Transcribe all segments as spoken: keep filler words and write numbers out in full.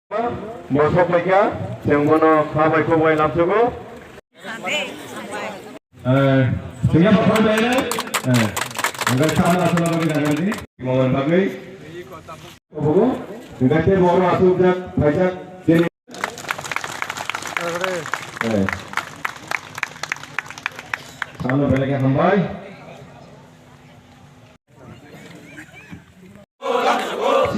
Bosok laikha, chwng bono kha bai khuk bai lamsugo. Eh, chwngya bosok bai le. Eh, angka khamla aswla bagwi nangani. Mawar bagwi. Obo, angka te boro asuk jak, phaijak, chini. Eh. Salo belai khe hambai.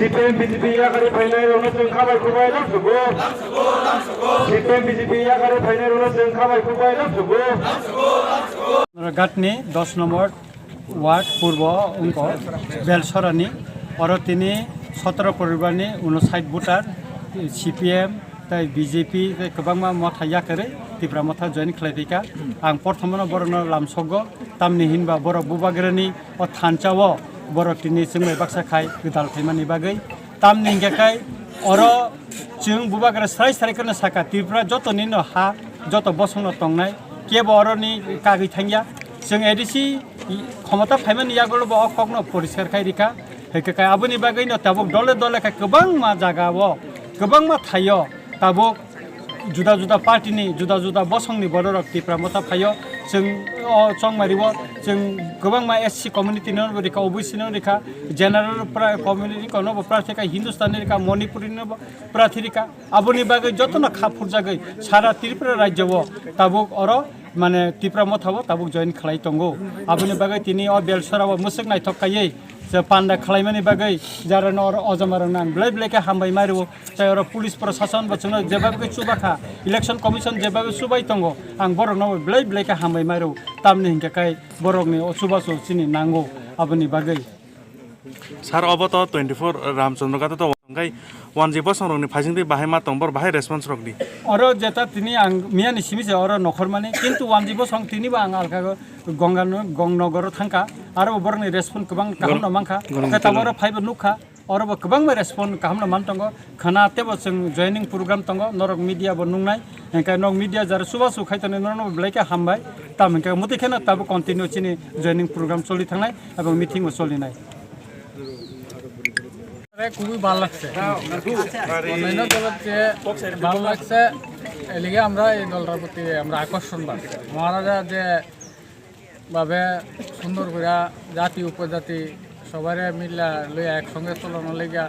C P M B J P yakarwi phainai rokno chwng kha bai khuk bai lamsugo. C P M B J P yakarwi phainai rokno chwng kha bai khuk bai lamsugo. Ghatni dos nombor ward purbo wngkha Belsorani, oro tini sotoro poribarni unosait voter, C P M, tei B J P tei kwbangma motha yakarwi Tipra Motha join khlai phaikha. Ang porthomono borokno lamsokgo, tamni hinba borok bubagrani o thansa o borok tini chwngbai baksa khai gwdal khaimani bagwi. Tamni hingkhe khai oro chwng bubagra srai srai kheno sakha, Tripura jotonino ha, joto bosongno tongnai, kebo oroni kagwi thangya. Chwng A D C khomota phaimani yagulo bo o kokno poriskar khai rikha. Hingkhe khai aboni bagwino tabuk dole dole khai kwbangma jaga o, kwbangma thaio tabuk juda juda party ni, juda juda bosong ni borok rok Tipra Motha phaio. Chwng o Chongmari o chwng kwbangma S C community no rikha, O B C no rikha, general pra-, community kono bo prarthi kha, Hindustani rikha, Manipuri no bo prarthi rikha. Aboni bagwi jotono kha phurjagwi sara Tripura rajyo o tabuk oro mane Tipra Motha o tabuk join khlai tongo. Aboni bagwi tini o Belsora o mwswk naithok khaiwi je panda khlaimani bagwi jarano oro ojama rokno ang belai belai khe hambai ma rwo. Tai oro police prosason bo chwngno jeba bagwi chuba kha, election commission jeba bagwi chubai tongo, ang borokno belai belai khe hambai ma rwo. Tamni hinkhe kai borokni o chubachu chini nango aboni bagwi. Sir, obo to twenty-four Ramchandra Ghat to hwnkhai wanji bosong rokni phaisingtwi bahai ma tong, bor bahai response rok di. Oro jeta tini ang miyani simi se oro nokhormani, kintu wanji bosong tini bo ang alka Gongano-, Gongnogo thangkha, aro borokni response kwbang kaham no mankha. Gong-, Gongnogo. Khe taboro phaibo nukha, oro bo kwbangma response kaham no man tongo. Khana tebo chwng joining program tongo, norok media bo nungnai, hingkhe norok media jara chubachu khai tonwi norokno belai khe hambai. Tamo hingkhe mutwi kheno tabuk continue chini joining program choli thangnai. এবং মিটিংও চলি নাই। আরে, খুবই ভালো লাগছে। অন্যান্য দলের চেয়ে ভালো লাগছে, এদিকে আমরা এই দলটার প্রতি আমরা আকর্ষণ বাড়ছে। মহারাজা যে ভাবে সুন্দর করে জাতি উপজাতি সবাই মিলে লইয়া একসঙ্গে চলানো লেগে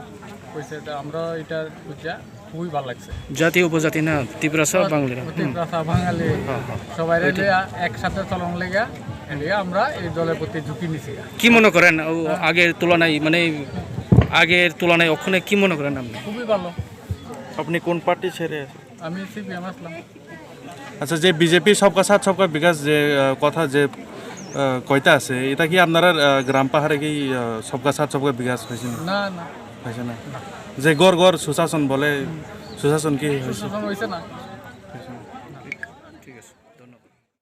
কইছে, তো আমরা এটা বুঝা খুবই ভালো লাগছে। জাতি উপজাতি না, তিপ্রাসা, বাঙালি না? তিপ্রাসা, বাঙালি, হ্যাঁ, হ্যাঁ। সবাই ওইটাই। মিলে একসাথে চলন লেগে, এলিগে আমরা এই দলের প্রতি ঝুঁকি নিছি। কি মনে করেন ও হ্যাঁ। আগের তুলনায়, মানে আগের তুলনায় ওখানে কি মনে করেন আপনি? খুবই ভালো। আপনি কোন পার্টি ছেড়ে? আমি সিপিএম আসলাম। আচ্ছা, যে বিজেপি সবকা সাথ সবকা বিকাশ যে, আহ, কথা যে, আহ, কইতা আছে, এটা কি আপনারা, আহ, গ্রাম পাহাড়ে কি, আহ, সবকা সাথ সবকা বিকাশ হয়েছে না? না, না। হয়েছে না? না। যে ঘর ঘর সুশাসন বলে, হুম। সুশাসন কি হয়েছে? সুশাসন হয়েছে না। হয়েছে না।